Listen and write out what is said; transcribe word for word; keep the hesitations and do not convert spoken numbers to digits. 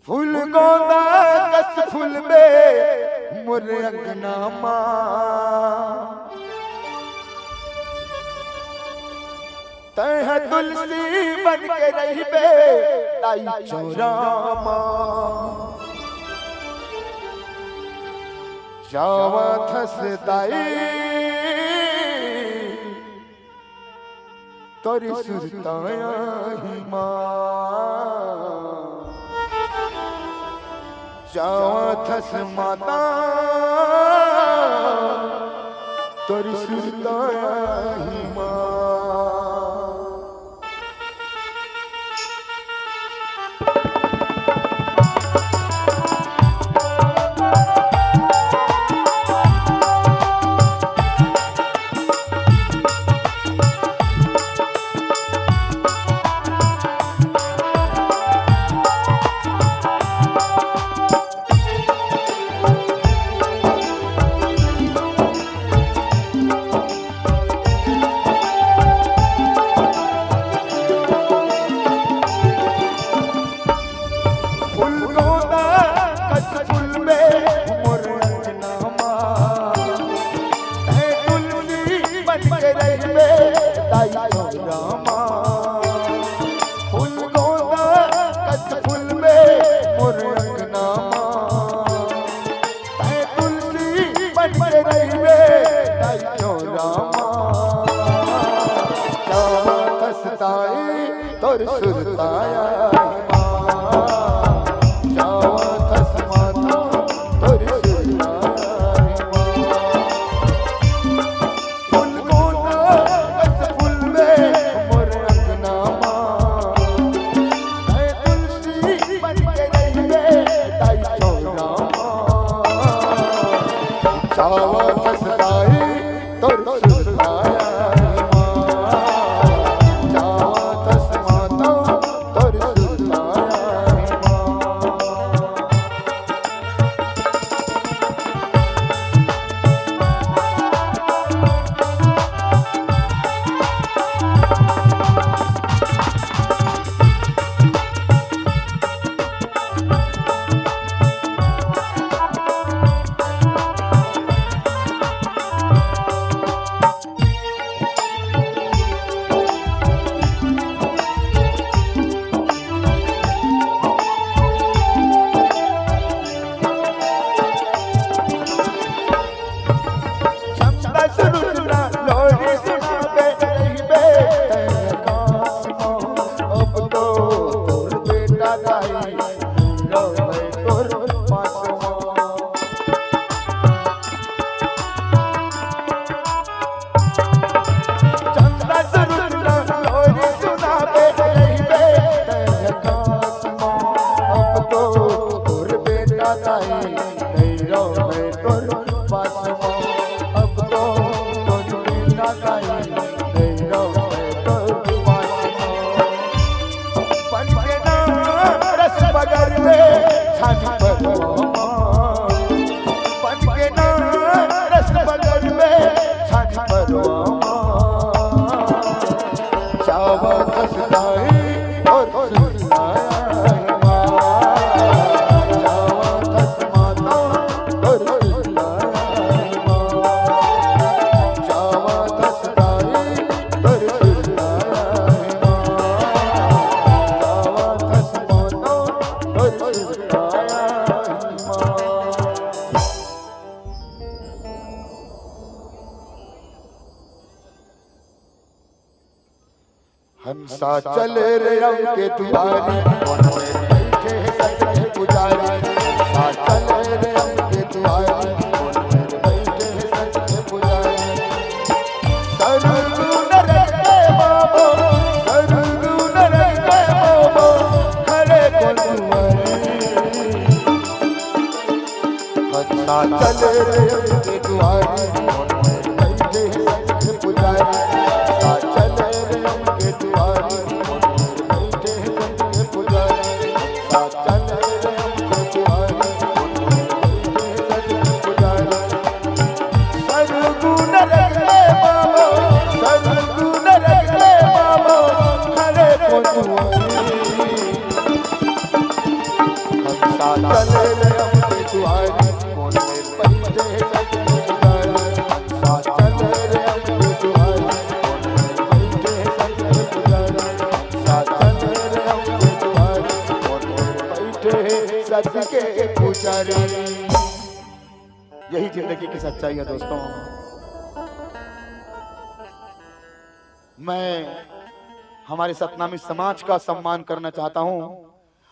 फूल गोंदा कस फूलबे मोर अंगना मा, तैं ह तुलसी बन के रहिबे दाई चौरा मा। जावत हस दाई तोर सुरता आही माँ। जावत हस माता तोर सुरता आही माँ। फूल गोंदा कस फूलबे मोर अंगना मा, तैं तुलसी बन के रहिबे दाई चौरा मा। फूल गोंदा कस फूलबे मोर अंगना मा, तैं तुलसी बन के रहिबे दाई चौरा मा। जावत हस दाई तोर सुरता आही माँ। जावत हस माता तोर सुरता आही माँ। फूल गोंदा कस फूलबे मोर अंगना मा, तैं तुलसी बन के रहिबे दाई चौरा मा। जावत हस दाई तोर सुरता आही माँ। जावत हस माता तोर सुरता आही माँ। चंदा सुरुज ला लोरी सुनाबे रहिबे तैं आकाश मा। अब तो तोर बेटा दाई रहे तोर पास मा। चंदा सुरुज ला लोरी सुनाबे रहिबे तैं आकाश मा। अब तो तोर बेटा दाई नइ रहे तोर पास मा। अब तो तोर बेटा दाई नइ रहे तोर पास मा। बन के ना रस बगर में छानी परवा मा। बन के ना रस बगर में छानी परवा मा। जावत हस दाई तोर सुरता आही माँ। जावत हस माता तोर सुरता आही माँ। जावत हस दाई तोर सुरता आही माँ। जावत हस माता तोर सुरता आही माँ। हंसा चले रे अम्म के दुआरी, वन में बइठे हे सच के पुजारी। हंसा चले रे अम्म के दुआरी, वन में बइठे हे सच के पुजारी। सरगुन रंगे बाबो, सरगुन रंगे बाबो, खड़े कोतवारी। हंसा चले रे अम्म के दुआरी, वन में बइठे हे सच के पुजारी। हंसा चले रे अम्म के दुआरी, वन में बइठे हे सच के पुजारी। हंसा चले रे अम्म के दुआरी, वन में बइठे हे सच के पुजारी। सरगुन रंगे बाबो, सरगुन रंगे बाबो, खड़े कोतवारी। चल रे अम्बे दुआरी, कोन में बैठे सत के पुजारी। हंसा चल रे अम्बे दुआरी, कोन में बैठे सत के पुजारी। हंसा चल रे अम्बे दुआरी, कोन में बैठे सत के पुजारी। यही जिंदगी की सच्चाई है दोस्तों। मैं हमारे सतनामी समाज का सम्मान करना चाहता हूं।